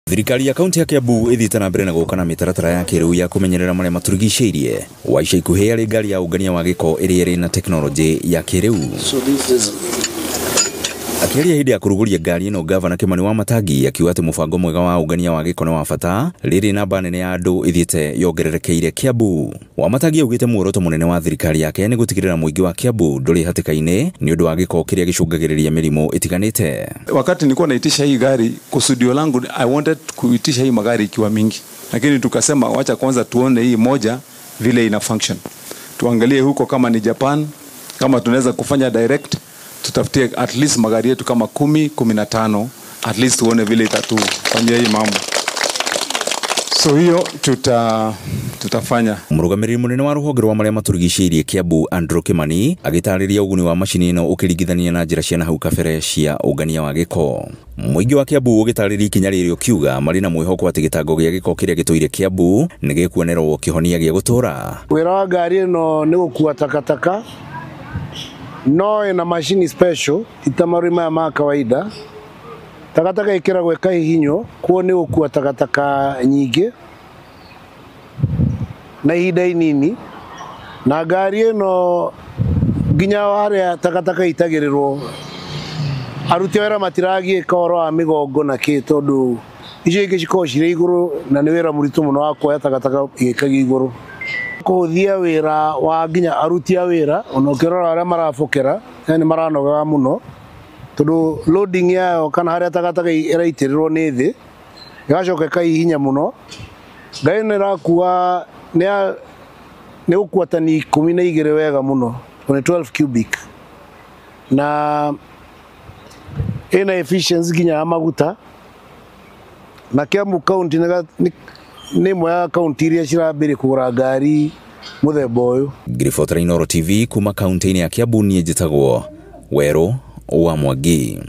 Thirikari ya kaunti ya Kiambu ĩthiĩte na mbere na gũka na mĩtaratara ya kĩrĩu ya kũmenyerera marĩa matũrigicĩirie. Wa ica ikuhĩ arĩ ngari ya ũngania wa gĩko ĩrĩa ĩrĩ na tekinoronjĩ ya kĩrĩu. So this is Akĩaria hĩndĩ ya kũrugũria ngari ĩno, Gavana Kimani Wamatangi akiuga atĩ mũbango mwega wa ũngania wa gĩko nĩ wa bata rĩrĩ namba nene ya andũ ĩthiĩte yongererekeire Kiambu. Wamatangi augĩte muoroto mũnene wa thirikari yake nĩ gũtigĩrĩra mũingĩ wa Kiambu ndũrĩ hatĩka-inĩ nĩ ũndũ wa gĩko kĩrĩa gĩcũngagĩrĩria mĩrimũ ĩtiganĩte. Wakati nilikuwa naitisha hii gari, kusudio langu I wanted kuitisha hii magari ikiwa mingi, lakini tukasema wacha kwanza tuone hii moja vile ina function, tuangalie huko kama ni Japan, kama tunaweza kufanya direct, tutafutie at least magari yetu kama 10, 15, at least tuone vile itatufanyia hii mambo. So hiyo tutafanya. Mũrũgamĩrĩri mũnene wa rũhonge rwa marĩa matũrigicĩirie Kiambu Andrew Kimani agĩtarĩria ũguni wa macini ĩno ũkĩringithania na njĩra cia nahau kabere cia ũngania wa gĩko. Mũingĩ wa Kiambu ũgĩtarĩria ikinya rĩrĩ ũkiuga marĩ na mwĩhoko atĩ gĩtango gĩa gĩko kĩrĩa gĩtũire Kiambu nĩ gĩkuonerwo kĩhonia gĩa gũtũũra. Wĩra wa ngari ĩno nĩ gũkua takataka, no ĩna macini special ita marori maya ma kawaida. Takataka ĩkĩragwo ĩkahihinywo, kuo nĩ gũkua takataka nyingĩ na ihinda inini, na ngari ĩno nginya harĩa takataka itagĩrĩrwo aruti a wĩra matiragiĩka ũhoro wa mĩgongo na kĩ, tondũ icio ingĩ cikoragwo cirĩ igũrũ na nĩ wĩra mũritũ mũno wa kuoya takataka igĩkagio igũrũ. Kũhũthia wĩra wa nginya aruti a wĩra, ona ũkĩrora arĩa marabokera nĩ maranogaga mũno, tondũ loading yayo kana harĩa takataka ĩraitĩrĩrwo nĩ thĩ ĩgacoka ĩkahihinya mũno. Ngari ĩno ĩrakua nĩ gũkua tani 12 wega mũno, nĩ 12 cubic, na ĩna efficiency nginya ya maguta. Na Kiambu County nĩ ĩmwe ya kaunti iria cirambĩrĩria kũgũra ngari mũthemba ũyũ. Ngiribotera Inooro TV kuma kaunti-inĩ ya Kiambu, niĩ njĩtagwo Werũ wa Mwangi.